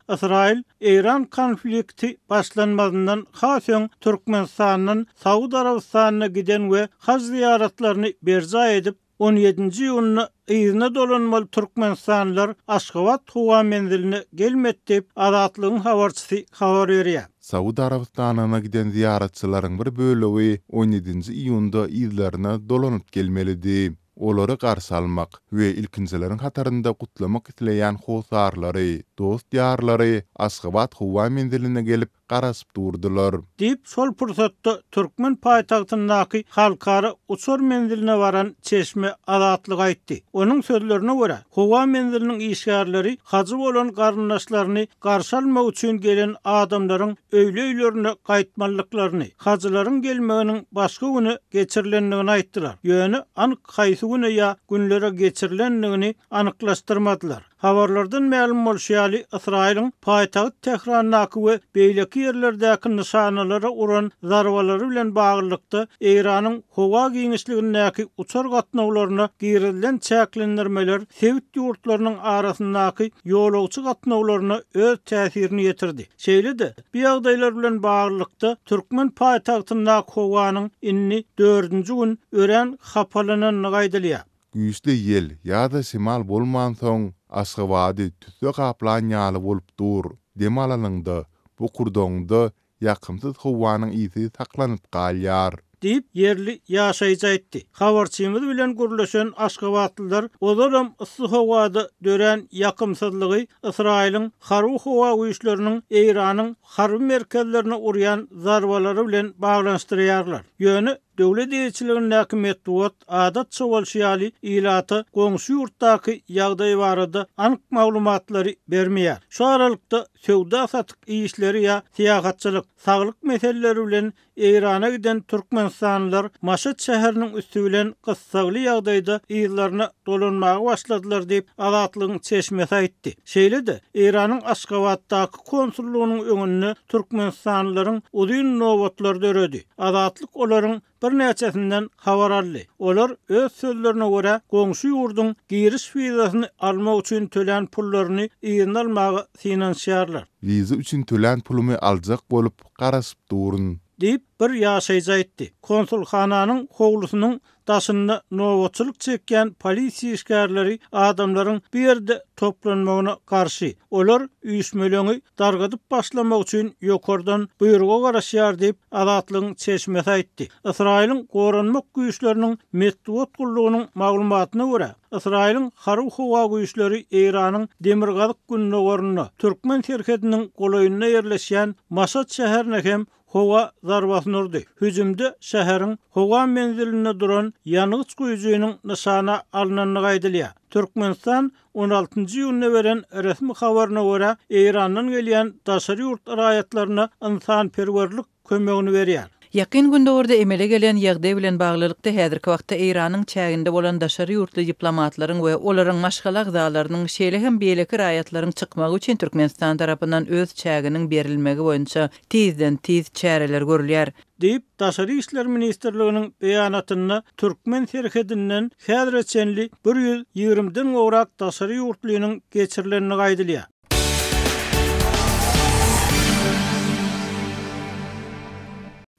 Ysraýyl-Eýran konflikti başlanmazyndan has öň Türkmenistandan Saud Arabystanyna giden we haj zyýaratlaryny berjaý edip, On ýedinji iýunda yzyna dolanmaly türkmenistanlylar Aşgabat howa menziline gelmedi diýip, Azatlygyň habarçysy habar berýär. Saud Arabystanyna giden zyýaratçylaryň bir bölegi on ýedinji iýunda yzlaryna dolanyp gelmelidi. Olary garşy almak we ilkinjileriň hatarynda gutlamak isleýän hossarlary, dost-ýarlary Aşgabat howa menziline gelip, garaşyp durdular. Diýip, şol pursatda türkmen paýtagtyndaky halkara uçar menziline baran çeşme Azatlyga aýtdy. Onuň sözlerine görä, howa menziliniň işgärleri hajy bolan garyndaşlaryny garşy almak üçin gelen adamlaryň öýli-öýlerine gaýtmalydyklaryny, hajylaryň gelmeginiň başga güne geçirilendigini aýtdylar. Ýöne anyk haýsy güne ýa günlere geçirilendigini anyklaşdyrmadylar. Habarlardan mälim bolşy ýaly, Ysraýylyň paýtagt Tährandaky we beýleki ýerlerdäki nyşanalara uran zarbalary bilen baglylykda, Eýranyň howa giňişligindäki uçar gatnawlaryna girizilen çäklendirmeler sebit ýurtlarynyň arasyndaky ýolagçy gatnawlaryna öz täsirini ýetirdi. Şeýle-de, bu ýagdaýlar bilen baglylykda, türkmen paýtagtyndaky howanyň indi dördünji gün örän hapalanandygy aýdylýar. Güýçli ýel ýa-da şemal bolmansoň, Aşgabady tüsse gaplan ýaly bolup dur. Dem alanyňda, bokurdagyňda ýakymsyz howanyň ysy saklanyp galýar. Diýip, ýerli ýaşaýjy aýtdy. Habarçymyz bilen gürleşen aşgabatlylar ozalam yssy howada dörän ýakymsyzlygy Ysraýylyň harby-howa güýçleriniň Eýranyň harby merkezlerine urýan zarbalary bilen baglanyşdyrýarlar. Ýöne Döwlet eýeçiligindäki metbugat, adatça bolşy ýaly, ilata goňşy ýurtdaky ýagdaý barada anyk maglumatlary bermeýär. Şu aralykda, söwda-satyk işleri ýa syýahatçylyk, saglyk meseleleri bilen Eýrana giden türkmenistanlylar Maşat şäheriniň üsti bilen gyssagly ýagdaýda yzlaryna dolanmaga başladylar diýip, Azatlygyň çeşmesi aýtdy. Şeýle-de, Eýranyň Aşgabatdaky konsullygynyň öňünde türkmenistanlylaryň uzyn nobatlary döredi. Azatlyk olaryň birnäçesinden habar aldy. Olar, öz sözlerine görä, goňşy ýurduň giriş wizasyny almak üçin tölän pullaryny yzyna almaga synanyşýarlar. Wiza üçin tölän pulumy aljak bolup, garaşyp durun. Diýip, bir ýaşaýjy aýtdy. Konsulhananyň howlusynyň Daşynda nobatçylyk çekýän polisiýa işgärleri adamlaryň bu ýerde toplanmagyna garşy. Olar üýşmeleňi dargadyp başlamak üçin ýokardan buýruga garaşýar diýip, Azatlygyň çeşmesi aýtdy. Ysraýylyň Goranmak güýçleriniň metbugat gullugynyň maglumatyna görä, Ysraýylyň harby-howa güýçleri Eýranyň demirgazyk-gündogarynda, türkmen serhediniň golaýynda ýerleşýän Maşat şäherine hem howa zarbasyny urdy. Hüjümde şäheriň howa menzilinde duran ýangyç guýujynyň nyşana alnandygy aýdylýar. Türkmenistan on altynjy iýunda beren resmi habaryna görä, Eýrandan gelýän daşary ýurt raýatlaryna ynsanperwerlik kömegini berýär. Ýakyn Gündogarda emele gelen ýagdaý bilen baglylykda häzirki wagtda Eýranyň çäginde bolan daşary ýurtly diplomatlaryň we olaryň maşgala agzalarynyň, şeýle hem beýleki raýatlaryň çykmagy üçin Türkmenistan tarapyndan öz çäginiň berilmegi boýunça tizden-tiz çäreler görülýär. Diýip, Daşary işler ministrliginiň beýanatynda türkmen serhedinden häzire çenli bir ýüz ýigrimiden gowrak daşary ýurtlynyň geçirilendigi aýdylýar.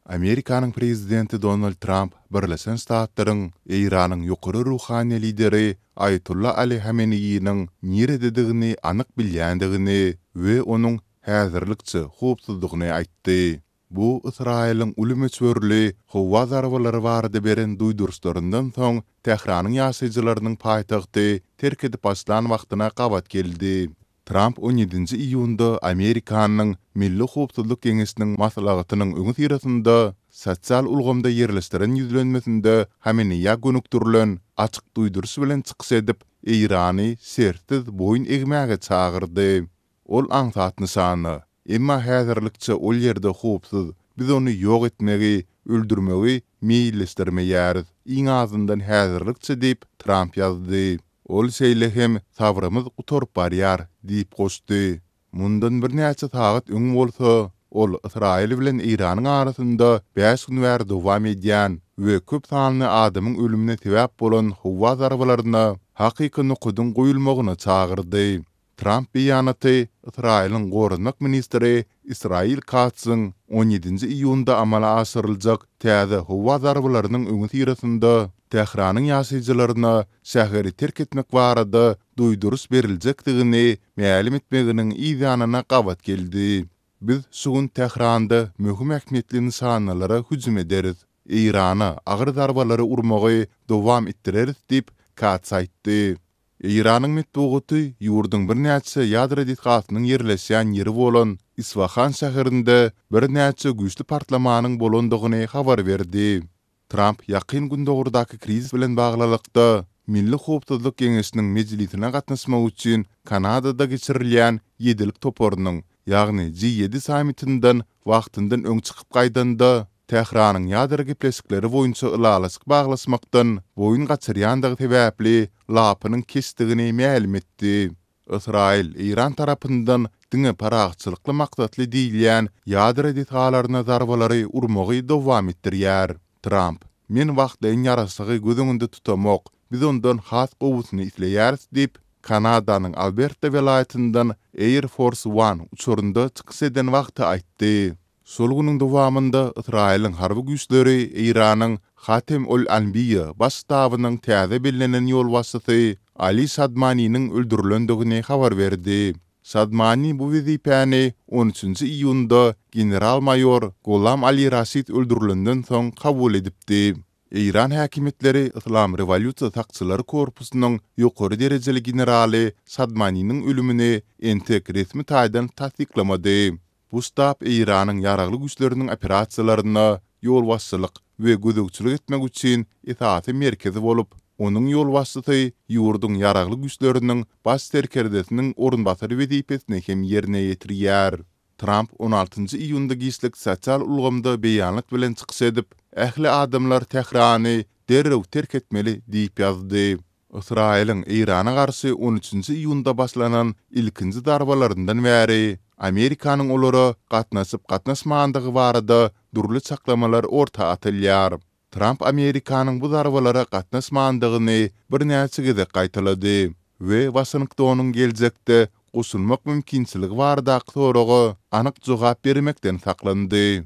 Amerikanyň prezidenti Donald Tramp Birleşen Ştatlaryň Eýranyň ýokary ruhany lideri Aýatolla Ali Hameneýiniň nirededigini anyk bilýändigini we onuň häzirlikçe howpsuzdygyny aýtdy. Bu Ysraýylyň uly möçberli howa zarbalary barada beren duýduryşlaryndan soň Tähranyň ýaşaýjylarynyň paýtagty terk edip başlan wagtyna gabat geldi. Tramp on ýedinji iýunda Amerikanyň Milli howpsuzlyk geňeşiniň maslahatynyň öňüsyrasynda sosial ulgamda ýerleşdiren ýüzlenmesinde Hameneýä gönükdirilen açyk duýduryş bilen çykyş edip, Eýrany şertsiz boýun egmäge çagyrdy. Ol aňsat nyşana. Emma häzirlikçe ol ýerde howpsuz. Biz ony ýok etmegi, öldürmegi meýilleşdirmeýäris, iň azyndan häzirlikçe diýip, Tramp ýazdy. Ol şeýle hem, Sabrymyz gutaryp barýar diýip goşdy. Mundan birnäçe sagat öň bolsa, ol Ysraýyl bilen Eýranyň arasynda bäş gün bäri dowam edýän we köp sanly adamyň ölümine sebäp bolan howa zarbalaryna hakyky nokadyň goýulmagyna çagyrdy. Tramp beýanaty Ysraýylyň goranmak ministri Israel Katzyň on ýedinji iýunda amala aşyryljak täze howa zarbalarynyň öňüsyrasynda Tähranyň ýaşaýjylaryna şäheri terk etmek barada duýduryş beriljekdigini mälim etmeginiň yzýanyna gabat geldi. Biz şu gün Tähranda möhüm ähmiýetli nyşanalara hüjüm ederis. Eýrana agyr zarbalary urmagy dowam etdireris diýip, Katz aýtdy. Eýranyň metbugaty ýurduň birnäçe ýadro desgasynyň ýerleşýän ýeri bolan Isfahan şäherinde birnäçe güýçli partlamanyň bolandygyny habar berdi. Tramp Ýakyn Gündogardaky krizis bilen baglylykda, Milli howpsuzlyk geňeşiniň mejlisine gatnaşmak üçin Kanadada geçirilýän Ýedilik toparynyň, ýagny Ji ýedi sammitinden wagtyndan öň çykyp gaýdanda, Tähranyň ýadro gepleşikleri boýunça ylalaşyk baglaşmakdan boýun gaçyrýandygy sebäpli lapynyň keçdigini mälim etdi. Ysraýyl Eýran tarapyndan diňe parahatçylykly maksatly diýilýän ýadro desgalaryna zarbalary urmagy dowam etdirýär. Tramp, Men wagtlaýyn ýaraşygy göz öňünde tutamok, biz ondan has gowusyny isleýäris diýip, Kanadanyň Alberta welaýatyndan Air Force One uçarynda çykyş eden wagty aýtdy. Şol günüň dowamynda Ysraýylyň harby güýçleri Eýranyň Hatem ol-Anbiýa baş ştabynyň täze bellenen ýolbaşçysy Ali Şadmaniniň öldürilendigini habar berdi. Şadmani bu wezipäni on üçünji iýunda general-maýor Golam Ali Raşid öldürilenden soň kabul edipdi. Eýran häkimiýetleri Yslam rewolýusiýa sakçylary korpusynyň ýokary derejeli generaly Şadmaniniň ölümini entek resmi taýdan tassyklamady. Bu ştab Eýranyň ýaragly güýçleriniň operasiýalaryna ýolbaşçylyk we gözegçilik etmek üçin esasy merkez bolup, onuň ýolbaşçysy ýurduň ýaragly güýçleriniň baş serkerdesiniň orunbasary wezipesini hem ýerine ýetirýär. Tramp on altynjy iýunda giçlik sosial ulgamda beýanat bilen çykyş edip, Ähli adamlar Tährany derrew terk etmeli diýip ýazdy. Ysraýylyň Eýrana garşy on üçünji iýunda başlanan ilkinji zarbalaryndan bäri Amerikanyň olara gatnaşyp-gatnaşmandygy barada dürli çaklamalar orta atylýar. Tramp Amerikanyň bu zarbalara gatnaşmandygyny birnäçe gezek gaýtalady we Waşingtonyň geljekde goşulmak mümkinçiligi baradaky soraga anyk jogap bermekden saklandy.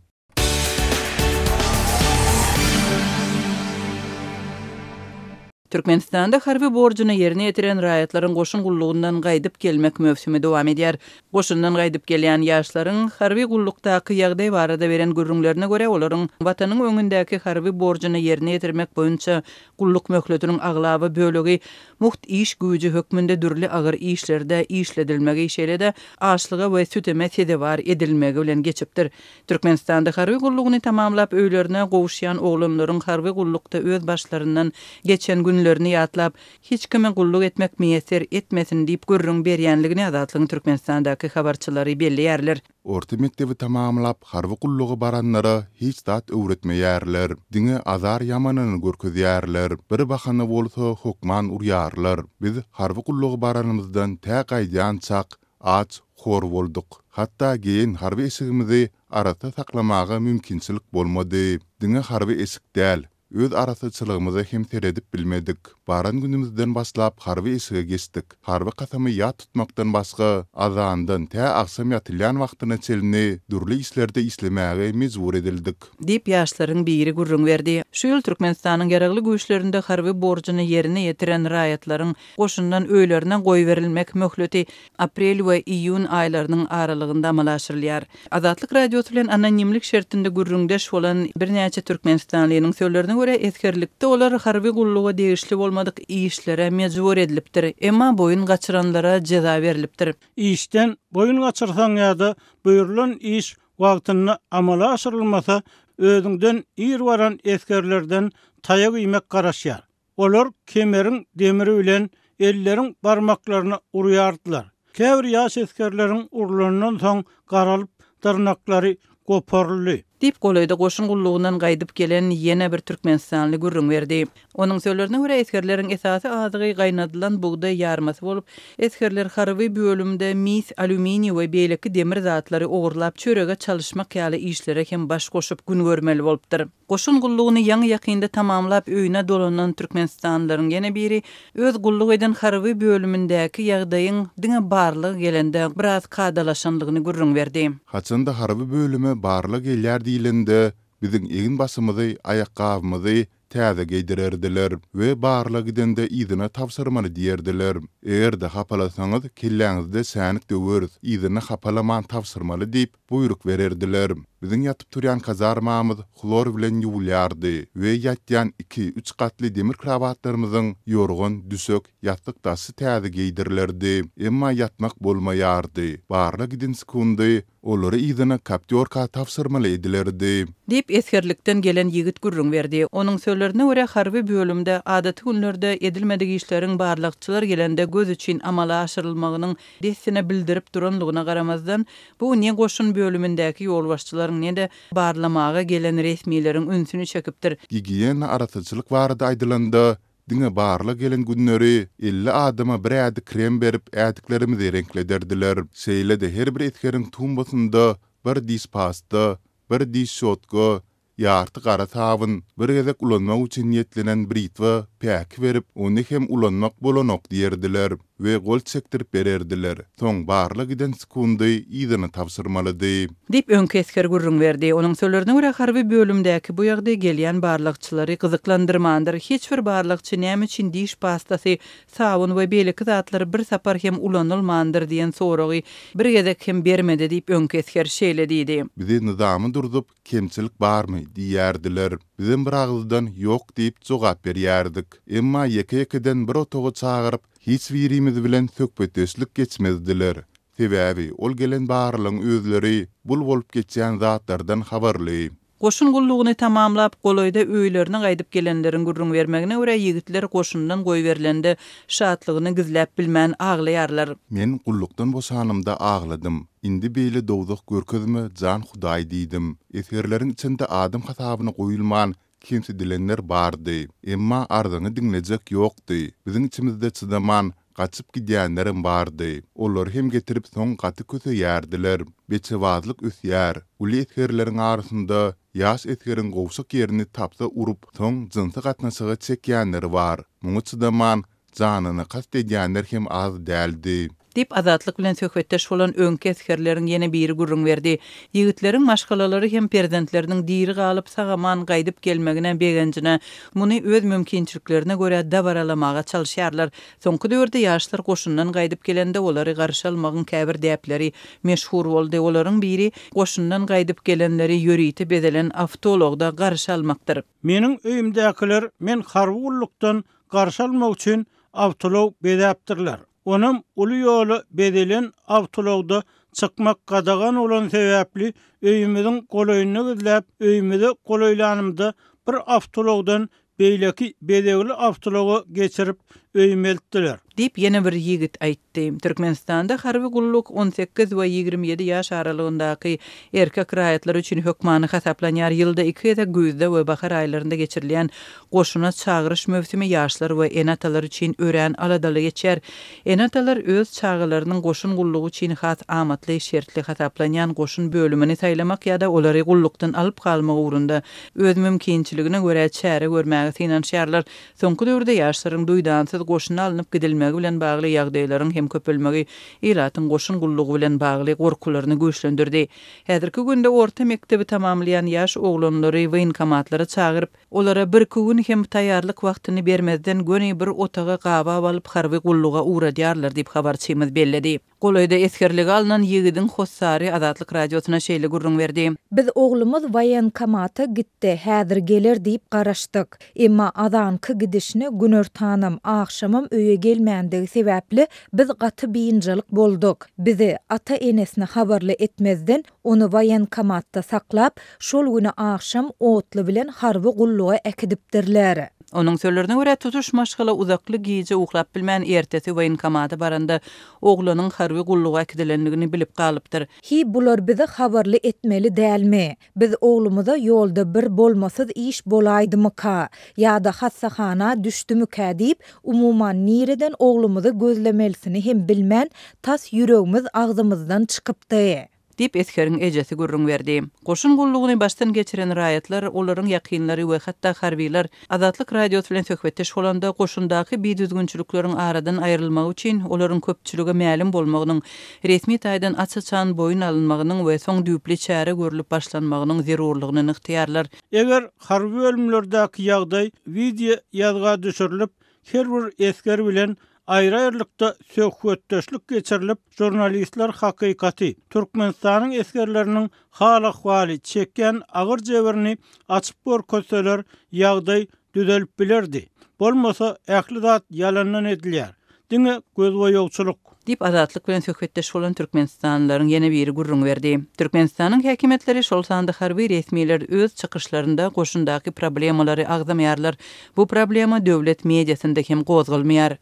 Türkmenistanda harby borjuny ýerine ýetiren raýatlaryň goşun gullugyndan gaýdyp gelmek möwsümi dowam edýär. Goşundan gaýdyp gelýän ýaşlaryň harby gullukdaky ýagdaý barada beren gürrüňlerine görä, olaryň Watanyň öňündäki harby borjuny ýerine ýetirmek boýunça gulluk möhletiniň aglaba bölegi mugt iş güýji hökmünde dürli agyr işlerde işledilmegi, şeýle-de açlyga we süteme sezewar edilmegi bilen geçipdir. Türkmenistanda harby gullugyny tamamlap öýlerine gowuşýan oglanlaryň harby gullukda öz başlaryndan geçen günlerini ýatlap, hiç kime gulluk etmek miýesser etmesin diýip gürrüň berýänligini Azatlygyň Türkmenistandaky habarçylary belleýärler. Orta mekdebi tamamlap harby gulluga baranlara hiç zat öwretmeýärler. Diňe azar ýamanyny görkezýärler. Bir bahana bolsa hokman urýarlar. Biz harby gulluga baranymyzdan tä gaýdýançak aç, hor bolduk. Hatda geýen harby eşigimizi arassa saklamaga mümkinçilik bolmady. Diňe harby eşik däl, Öz arassaçylygymyza hem seredip bilmedik. Baran günümizden başlap harby eşige geçdik. Harby kasamy ýat tutmakdan başga, azandan tä agşam ýatylýan wagtyna çenli dürli işlerde işlemäge mejbur edildik. Diýip, ýaşlaryň biri gürrüň berdi. Şu ýyl Türkmenistanyň Ýaragly Güýçlerinde harby borjuny ýerine ýetiren raýatlaryň goşundan öýlerine goýberilmek möhleti aprel we iýun aýlarynyň aralygynda amala aşyrylýar. Azatlyk Radiosy bilen anonimlik şertinde gürrüňdeş bolan birnäçe türkmenistanlynyň sözlerine görä, esgerlikde olar harby gulluga degişli bolmadyk işlere mejbur edilipdir, emma boýun gaçyranlara jeza berlipdir. Işden boýun gaçyrsaň ýa-da buýrulan iş wagtynda amala aşyrylmasa, özüňden ir baran esgerlerden taýak iýmek garaşýar. Olar kemeriň demiri bilen elleriň barmaklaryna urýardylar. Käbir ýaş esgerleriň urlandan soň garalyp, dyrnaklary goparyldy. Diýip, golaýda goşun gullugyndan gaýdyp gelen ýene bir türkmenistanly gürrüň berdi. Onuň sözlerine görä, esgerleriň esasy azygy gaýnadylan bugdaý ýarmasy bolup, esgerler harby bölümde mis, alýuminiý we beýleki demir zatlary ogurlap çörege çalyşmak ýaly işlere hem baş goşup gün görmeli bolupdyr. Goşun gullugyny ýaňy-ýakynda tamamlap öýüne dolanan türkmenistanlylaryň ýene biri öz gulluk eden harby bölümindäki ýagdaýyň diňe barlag gelende biraz kadalaşanlygyny gürrüň berdi. Haçanda harby bölüme barlag gelýär diýlende, biziň egin-başymyzy, aýakgabymyzy täze geýdirerdiler we barlag gidende yzyna tabşyrmaly diýerdiler. Eger-de hapalasaňyz, kelläňizde şänik döweris, yzyna hapalaman tabşyrmaly diýip, buýruk bererdiler. Biziň ýatyp-turýan kazarmamyz hlor bilen ýuwulýardy we ýatýan iki-üç gatly demir krowatlarymyzyň ýorgan, düşek, ýassyk daşy täze geýdirilerdi. Emma ýatmak bolmaýardy. Barlag giden sekundy olary yzyna kaptýorka tabşyrmaly edilerdi. Diýip, esgerlikden gelen ýigit gürrüň berdi. Onuň sözlerine görä, harby bölümde adaty günlerde edilmedik işleriň barlagçylar gelende göz üçin amala aşyrylmagynyň dessine bildirip duranlygyna garamazdan, bu ne goşun bölümindäki ýolbaşçylaryň, ne-de barlamaga gelen resmileriň ünsüni çekipdir. Gigiýena arassaçylyk barada aýdylanda, diňe barlag gelen günleri 50 adama bir ädik krem berip ädiklerimizi reňklederdiler. Şeýle-de her bir esgeriň tumbasynda bir diş pasta, bir diş şýotka, Ýarty gara sabyn, bir gezek ulanmak üçin niýetlenen britwa, päki berip, ony hem ulanmak bolanok diýerdiler we gol çekdirip bererdiler. Soň barlag giden sekundy yzyna tabşyrmalydy. Diýip, öňki esger gürrüň berdi. Onuň sözlerine görä, harby bölümdäki bu ýagdaý gelýän barlagçylary gyzyklandyrmandyr. Hiç bir barlagçy näme üçin diş pastasy, sabyn we beýleki zatlar bir sapar hem ulanylmandyr diýen soragy bir gezek hem bermedi diýip, öňki esger şeýle diýdi. Bizi nyzama durzup, Kemçilik barmy? diýýärdiler. Bizem bir agyzdan Ýok diýip jogap berýärdik. Emma ýeke-ýekeden bir otaga çagyryp, hiç birimiz bilen söhbetdeşlik geçmezdiler. Sebäbi ol gelen barlygyň özleri bul bolup geçýän zatlardan habarly. Goşun gullugyny tamamlap, golaýda öýlerine gaýdyp gelenleriň gürrüň bermegine görä, ýigitler goşundan goýberilende şatlygyny gizläp bilmän aglaýarlar. Men gullukdan boşanymda agladym. Indi beýle dowzah görkezme, jan Hudaý diýdim. Esgerleriň içinde adam hasabyna goýulman, kemsidilenler bardy. Emma arzyňy diňlejek ýokdy. Biziň içimizde çydaman, gaçyp gidýänlerem bardy. Olary hem getirip soň gaty köseýärdiler. Beçebazlyk ösýär. Uly esgerleriň arasynda ýaş esgeriň gowşak ýerini tapsa urup, soň jynsy gatnaşyga çekýänleri bar. Muňa çydaman, Janyna kast edýänler hem az däldi. Diýip, Azatlyk bilen söhbetdeş bolan öňki esgerleriň ýene biri gürrüň berdi. Ýigitleriň maşgalalary hem perzentleriniň diri galyp, sag-aman gaýdyp gelmegine begenjine, muny öz mümkinçiliklerine görä dabaralamaga çalyşýarlar. Soňky döwürde ýaşlar goşundan gaýdyp gelende olary garşy almagyň käbir däpleri meşhur boldy. Olaryň biri goşundan gaýdyp gelenleri ýörite bezelen awtoulagda garşy almakdyr. Meniň öýümdäkiler men harby gullukdan garşy almak üçin awtoulag bezäpdirler. Onam uly ýola bezelen awtoulagda çykmak gadagan bolany sebäpli öýümiziň golaýynda gizläp, öýümize golaýlanymda bir awtoulagdan beýleki bezegli awtoulaga geçirip öýüme eltdiler. Diýip, ýene bir ýigit aýtdy. Türkmenistanda harby gulluk 18 we 27 ýaş aralygyndaky erkek raýatlar üçin hökmany hasaplanýar. Ýylda iki gezek güýzde we bahar aýlarynda geçirilýän goşuna çagyryş möwsümi ýaşlar we ene-atalar üçin örän aladaly geçýär. Ene-atalar öz çagalarynyň goşun gullugy üçin has amatly şertli hasaplanýan goşun bölümini saýlamak ýa-da olary gullukdan alyp galmak ugrunda öz mümkinçiligine görä çäre görmäge synanyşýarlar. Soňky döwürde ýaşlaryň duýdansyz goşuna alnyp gidilmegi bilen bagly ýagdaýlaryň hem köpelmegi ilatyň goşun gullugy bilen bagly gorkularyny güýçlendirdi. Häzirki günde orta mekdebi tamamlaýan ýaş oglanlary woýenkomatlara çagyryp, olara birki gün hem taýýarlyk wagtyny bermezden göni bir otaga gabap alyp harby gulluga ugradýarlar diýip habarçymyz belledi. Golaýda esgerlige alnan ýigidiň hossary Azatlyk Radiosyna şeýle gürrüň berdi. Biz oglumyz woýenkomata gitdi, häzir geler diýip garaşdyk. Emma azanky gidişine günortanam, agşamam öýe gelmändigi sebäpli biz gaty biynjalyk bolduk. Bizi, ata-enesini habarly etmezden, ony woýenkomatda saklap, şol güni agşam otly bilen harby gulluga äkidipdirler. Onuň sözlerine görä, tutuş maşgala uzakly gije uklap bilmän, ertesi woýenkomata baranda, oglanyň harby gulluga äkidilendigini bilip galypdyr. Hi bular bizi habarly etmeli dälmi? Biz oglumyza ýolda bir bolmasyz iş bolaýdymyka? Ýa-da hassahana düşdümikä diýip, umuman nireden oglumyzy gözlemelisini hem bilmän, tas ýüregimiz agzymyzdan çykypdy. Diýip, esgeriň ejesi gürrüň berdi. Goşun gullugyny başdan geçiren raýatlar, olaryň ýakynlary we hatda harbylar Azatlyk Radiosy bilen söhbetdeş bolanda, goşundaky bidüzgünçilikleriň aradan aýrylmagy üçin olaryň köpçülige mälim bolmagynyň, resmi taýdan aç-açan boýun alynmagynyň we soň düýpli çäre görlüp başlanmagynyň zerurlygyny nygtaýarlar. Eger harby bölümlerdäki ýagdaý wideo ýazga düşürilip, her bir esger bilen Aýry-aýrylykda söhbetdeşlik geçirilip, žurnalistler hakykaty, Türkmenistanyň esgerleriniň hal-ahwaly, çekýän agyr jebrini açyp görkezseler, ýagdaý düzelip bilerdi. Bolmasa, ähli zat ýalandan edilýär. Diňe gözboýagçylyk. Diýip, Azatlyk bilen söhbetdeş bolan türkmenistanlylaryň ýene biri gürrüň berdi. Türkmenistanyň häkimiýetleri, şol sanda harby resmiler öz çykyşlarynda goşundaky problemalary agzamaýarlar. Bu problema döwlet mediasynda hem gozgalmaýar.